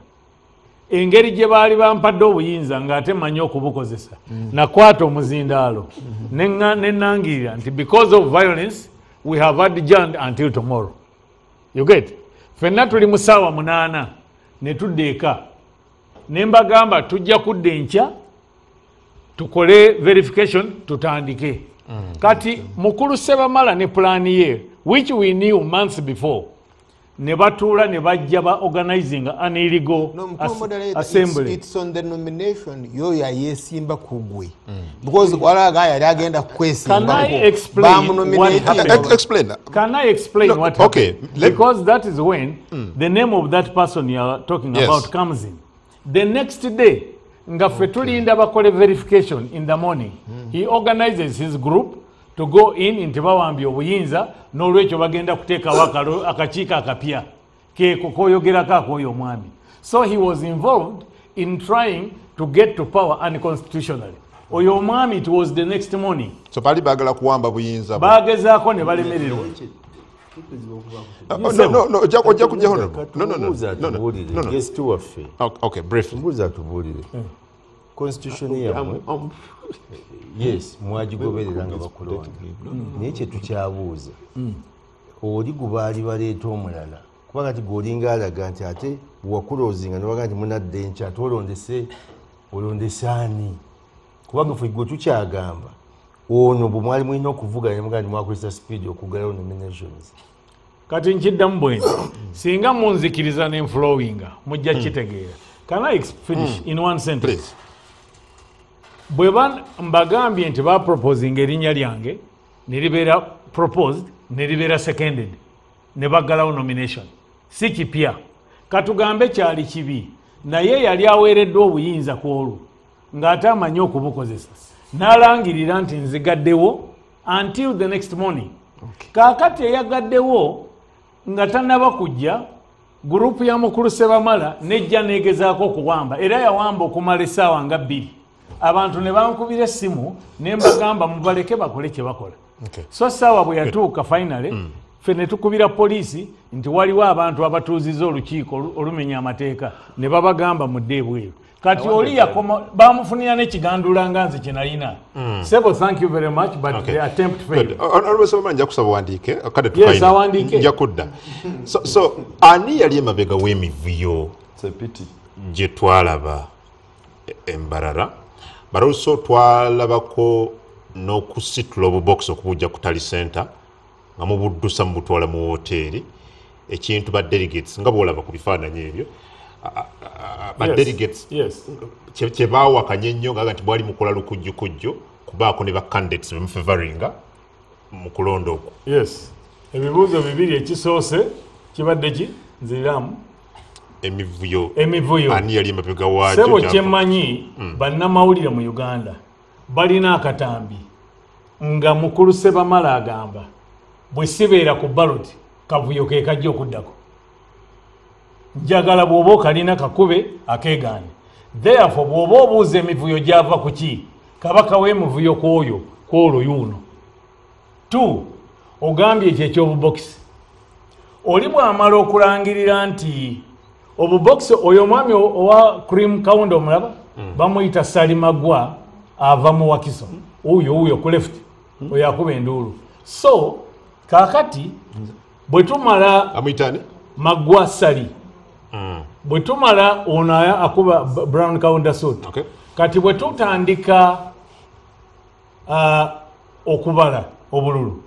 Speaker 6: engeri gye baali bampadde obuyinza ng'ate mmanyi okubukozesa, nakwata omuzindaalo ne nnangirira nti because of violence we have adjourned until tomorrow. You get? Ffenna tuli mu ssaawa 8 ne tudda eka, ne mbagamba tujja kudda enkya tukole verification tutandike. Kati mukulu Ssebamala ne pulaani ye, which we knew months before, ne batuula ne bajja ba organizing an illegal
Speaker 3: No, mukulu moderator,
Speaker 6: assembly.
Speaker 3: It's on the nomination yoyo ayesimba ku gwe. Because walaga yali agenda kwesimba.
Speaker 6: Can I explain what happened?
Speaker 2: Explain.
Speaker 6: Can I explain
Speaker 2: No,
Speaker 6: what
Speaker 2: okay,
Speaker 6: happened? Because that is when the name of that person you are talking about comes in. The next day, nga ffe tulinda bakole verification in the morning, he organizes his group to go in nti bawambye obuyinza n'olwekyo bagenda kuteekawo akakiiko akapya keeko koyogerako ak'oyo omwami. So he was involved in trying to get to power unconstitutionally. Oyo omwami, it was the next morning.
Speaker 2: So baali baagala kuwamba buyinza.
Speaker 6: Bagezaako ne balemererwa.
Speaker 2: No, ojja kujja Honorable. No.
Speaker 7: Atubuulire, guest waffe.
Speaker 2: Okay, briefly.
Speaker 7: Mbuuza atubuulire. Constitution yammwe, yes, mwagigoberera nga bakulonda. Naye kye tukyabuuza, oli gwe baali baleeta omulala, kuba kati gw'olinga alaga nti ate bwewakuloozinga ne bagaa nti munadde enkya ate olondese ani? Kubanga ffe gwe tukyagamba, ono bwe mwali mulina okuvuganya ne mugaa nti mwakozesa speed okuggalawo nominations.
Speaker 6: Kati nkiddamu bwe nti, singa munzikiriza ne nflowinga, mujja kitegeera. Can I finish in one sentence?
Speaker 2: Please.
Speaker 6: Bwe mbagambye nti baproposinga erinnya lyange, ne libeera proposed, ne libeera seconded, ne baggalawo nomination. Si kipya. Katugambe kyali kibi, naye yali aweereddwa obuyinza ku olwo, ng'ate amanyi okubukozesa. N'alangirira nti nzigaddewo until the next morning. Kaakati eyagaddewo nga tannaba kujja, gurupu ya mukulu Ssebamala nejja neegezaako okuwamba, era yawamba okumala essaawa nga 2. Abantu ne bankubira essimu ne mbagamba mubaleke bakole kye bakola. So ssaawa bwe yatuuka finally, ffe ne tukubira poliisi nti waliwo abantu abatuuzizza olukiiko olumenya amateeka, ne babagamba mudde ebweru. Kati oli yakoma bamufunira n'ekigandula nga nze kye nalina. Sebo, thank you very much, but the attempt failed.
Speaker 2: Honorable Ssebamala, nja kusaba owandiike, kale
Speaker 6: Yes, awandiike.
Speaker 2: Nja kudda. So ani yali emabega w'emivuyo gye twalaba Embarara? But also twalabako n'okusitula obubokisi okubujja ku tally center nga mubuddusa mubutwala mu woteeri, ekintu ba delegates nga bw'olaba ku bifaananyi ebyo, ba delegates kye baawakanya ennyo nga nti bwali mukola lukujjukujju kubaako ne ba candidates be mufavoringa mu kulonda okwo.
Speaker 6: Yes. Ebibuuzo bibiri, ekisoose kibadde ki? Nziriramu.
Speaker 2: Emivuyo.
Speaker 6: Emivuyo.
Speaker 2: Ani yali emabega waagyo?
Speaker 6: Sebo, kyemmanyi, bannamawulire mu Uganda balina akatambi nga mukulu Sebamala agamba, bwe sibeera ku ballot, kavuyo ke kajja okuddako. Njagala bw'oba okalina kakube akeegaane. Therefore, bw'oba obuuza emivuyo gyava ku ki, kabaka w'emivuyo kw'oyo kwolwo yuno. Two, ogambye ekyo eky'obubokisi, oli bw'amala okulangirira nti obubokisi, oyo omwami owa cream kawunda omulaba, bamuyita Salimagwa, ava mu Wakiso, wuuyo wuuyo ku left, oyo akuba enduulu. So kaakati bwe tumala
Speaker 2: Amuyitani?
Speaker 6: Magwa Sali. Bwe tumala, ono akuba brown kawunda suit. Kati bwe tutandika okubala obululu,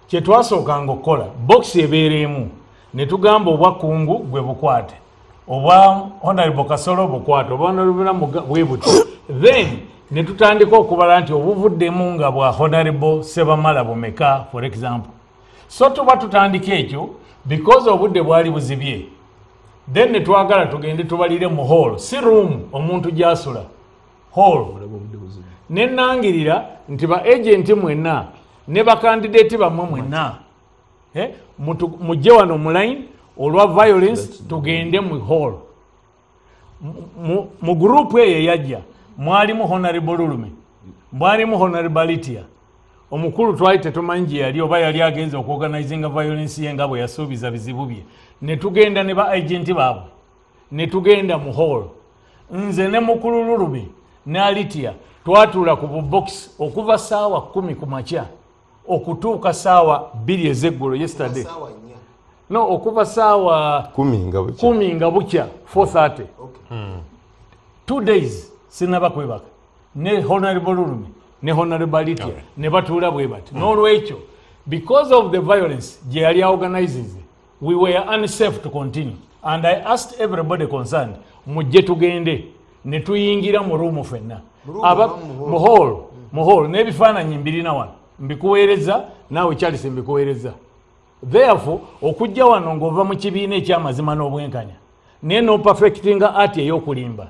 Speaker 6: kyetwasookanga okukola, bokisi ebeera emu, ne tugamba obwakungu gwe bukwate, obwa Honorable Kasolo bukwate, obwa Honorable bwe buti. Then ne tutandika okubala nti obuvuddemu nga bwa Honorable Sebamala bumeka, for example. So tuba tutandika ekyo, because obudde bwali buzibye, then ne twagala tugende tubalire mu hall, si room omuntu gy'asula, hall. Nenangirira nti ba agent mwenna ne bakandidate bammwe mwenna, mujje wano mu line, olwa violence tugende mu hall. Mu group eyo eyajja mwalimu Honorable Lulume, mwalimu Honorable Litia. Omukulu twali tetumanyi gye yali, oba yali agenze okuorganizinga violence ye nga bwe yasuubiza bizibu bye. Ne tugenda ne ba agent baabwe, ne tugenda mu hall. Nze ne mukulu Lulume ne Alitia twatuula ku bubokisi okuva 10:00 ku makya okutuuka 2:00 ez'eggulo yesterday. No, okuva saawa
Speaker 7: 10 nga bukya.
Speaker 6: 10 nga bukya, 4:30. 2 days sinaba kwebaka, ne Honorable Lulume ne Honorable Alitia ne batuula bwe bati. N'olwekyo, because of the violence gye yali organizes, we were unsafe to continue, and I asked everybody concerned, mujje tugende. Ne tuyingira mu room ffenna. Mu hall, mu hall. N'ebifaananyi mbirina wano, mbikuweereza naawe Charles, mbikuweereza. Therefore, okujja wano ng'ova mu kibiina ekyamazima n'obwenkanya, naye noperfectinga art ey'okulimba,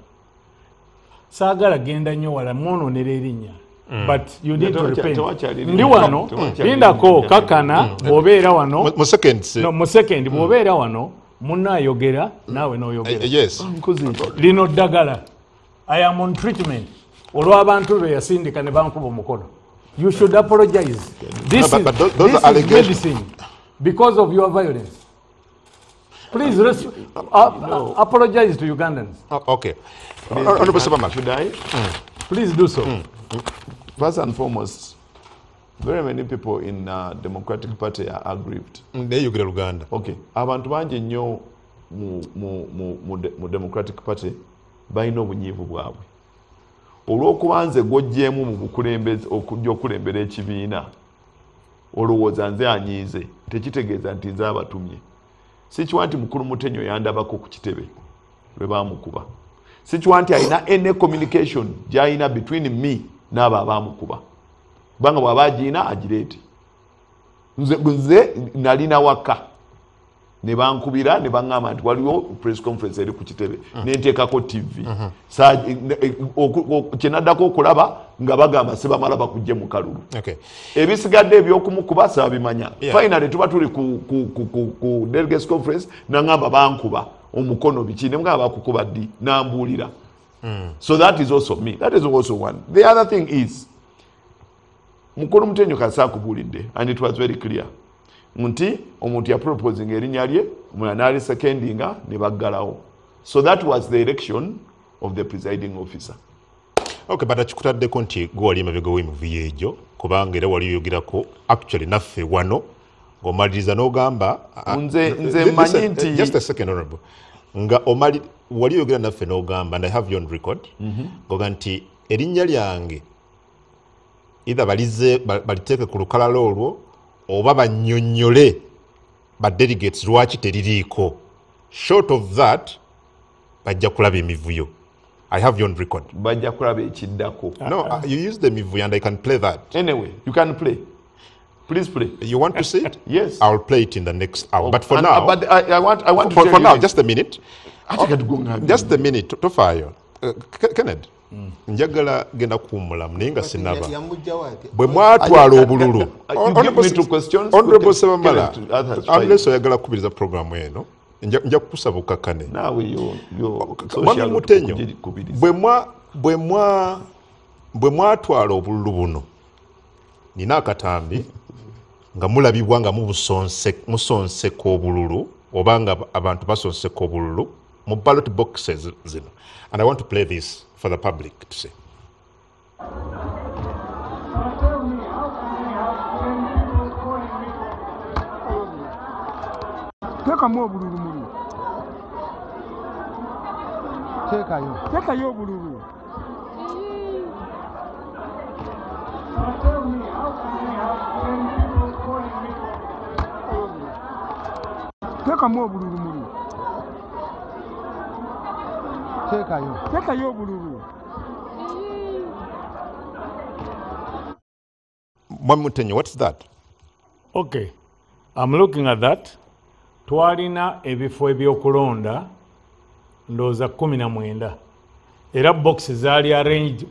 Speaker 6: saagala genda nnyo wala mwonoonera erinnya, but you need to repent. Ndi wano, lindako, kakana bw'obeera wano
Speaker 2: mu seconds.
Speaker 6: No, mu second, bw'obeera wano munaayogera naawe n'oyogera.
Speaker 2: Yes.
Speaker 6: Lino ddagala, I am on treatment olw'abantu be yasindika ne bankuba omukono. You should apologize. This
Speaker 2: No,
Speaker 6: is,
Speaker 2: but those
Speaker 6: this
Speaker 2: are
Speaker 6: is
Speaker 2: allegations.
Speaker 6: medicine because of your violence. Please apologize to Ugandans.
Speaker 2: Oh, okay. Honorable Sebamala.
Speaker 4: Should I?
Speaker 6: Please do so.
Speaker 4: First and foremost, very many people in Democratic Party are aggrieved.
Speaker 2: Naye yogera Luganda.
Speaker 4: Okay. Abantu bangi nnyo mu Democratic Party balina obunyiivu bwabwe olw'okuba nze gw'oggyeemu mu bukulembeze okujja okulembera ekibiina. Olowooza nze anyiize, tekitegeeza nti nze abatumye. Sikiwa nti mukulu Mutenyo yandabako ku kitebe lwe baamukuba. Sikiwa nti alina any communication gy'alina between me n'abo abaamukuba, kubanga bw'aba agiina agireete. Nze nalina waka ne bankubira ne baŋŋamba nti waliwo press conference eri ku kitebe, nenteekako TV. Kyenaddako okulaba nga bagamba Sebamala bakujje mu kalulu. Ebisigadde ebyokumukuba saabimanya. Finally tuba tuli ku delegates conference, naŋŋamba bankuba omukono biki, ne mugamba bakukuba ddi, nambuulira. So that is also me, that is also one. The other thing is, mukulu Mutenyo kasa akubuulidde, and it was very clear nti omuntu yaproposing erinnya lye, omulala n'ali secondinga, ne baggalawo. So that was the election of the presiding officer.
Speaker 2: Okay, but akikutaddeko nti gwe wali emabega w'emivuyo egyo, kubanga era wali oyogerako actually naffe wano ng'omaliriza n'ogamba
Speaker 4: Nze mmanyi nti
Speaker 2: Just a second, honorable. Nga omali wali oyogera naffe n'ogamba, and I have you on record, ng'oga nti erinnya lyange either balize baliteeke ku lukalala olwo oba bannyonnyole ba delegates lwaki teririiko. Short of that, bajja kulaba emivuyo. I have you on record.
Speaker 4: Bajja kulaba ekiddako.
Speaker 2: No, you use the mivuyo and I can play that.
Speaker 4: Anyway, you can play. Please play.
Speaker 2: You want to see it?
Speaker 4: Yes.
Speaker 2: I'll play it in the next hour. But for
Speaker 4: And-
Speaker 2: now,
Speaker 4: but I want to
Speaker 2: for,
Speaker 4: tell
Speaker 2: for
Speaker 4: you
Speaker 2: now,
Speaker 4: this.
Speaker 2: just a minute.
Speaker 4: Ate kati gwe
Speaker 2: Just a minute. Tofaayo. Kenneth, njagala genda kuwummulamu naye nga sinaba.
Speaker 3: Yamugjawo ate.
Speaker 2: Bwe mwatwala obululu.
Speaker 4: You give me two questions.
Speaker 2: Honorable Sebamala,
Speaker 4: Kenneth, others five.
Speaker 2: unless oyagala kukubiriza programu eno, nja kukusaba okkakkane.
Speaker 4: Naawe yo
Speaker 2: Mwami
Speaker 4: social
Speaker 2: Mutenyo,
Speaker 4: okugikubiriza.
Speaker 2: Bwe mwatwala obululu buno, nina akatambi nga mulabibwa nga musonseka obululu oba nga abantu basonseka obululu mu ballot boxes zino. And I want to play this for the public to see.
Speaker 8: Teekamu obululu muli.
Speaker 3: Teekayo.
Speaker 8: Teekayo obululu. Teekamu obululu muli.
Speaker 3: Teekayo.
Speaker 8: Teekayo obululu.
Speaker 2: Mwami Mutenyo, what's that?
Speaker 6: Okay, I'm looking at that. Twalina ebifo ebyokulonda ndowooza 19 era box zaali arranged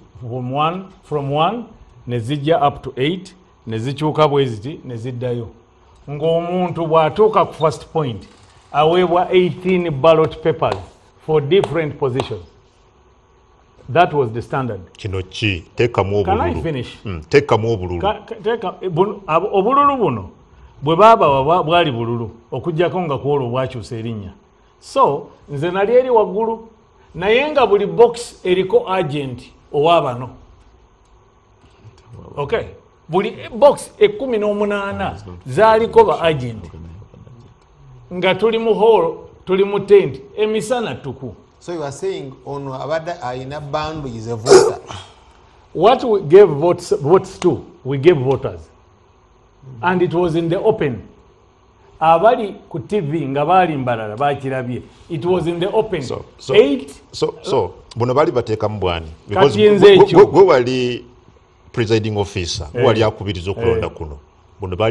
Speaker 6: from one ne zijja up to 8 ne zikyuka bwe ziti ne ziddayo, ng'omuntu bw'atuuka ku first point aweebwa 18 ballot papers for different positions. That was the standard.
Speaker 2: Kino ki? Teekamu
Speaker 6: Can I
Speaker 2: obululu.
Speaker 6: finish?
Speaker 2: Teekamu obululu.
Speaker 6: Obululu buno bwe baabawa bwali bululu okuggyako nga ku olwo bwakyusa erinnya. So nze nali eri waggulu naye nga buli box eriko agent ow'abano. Okay, buli box 18 zaaliko ba agent nga tuli mu hall, tuli mu tent emisana ttuku.
Speaker 3: So you are saying ono abadde alina bundle is a voter.
Speaker 6: What we gave votes to, we gave voters. And it was in the open. Abali ku TV nga baali mbalala bakirabye. It was in the open. Eight.
Speaker 2: So buno baali bateekamu bwani? Because
Speaker 6: Kati nze ekyo.
Speaker 2: gwe wali presiding officer, gwe wali akubiriza okulonda kuno. Buno baali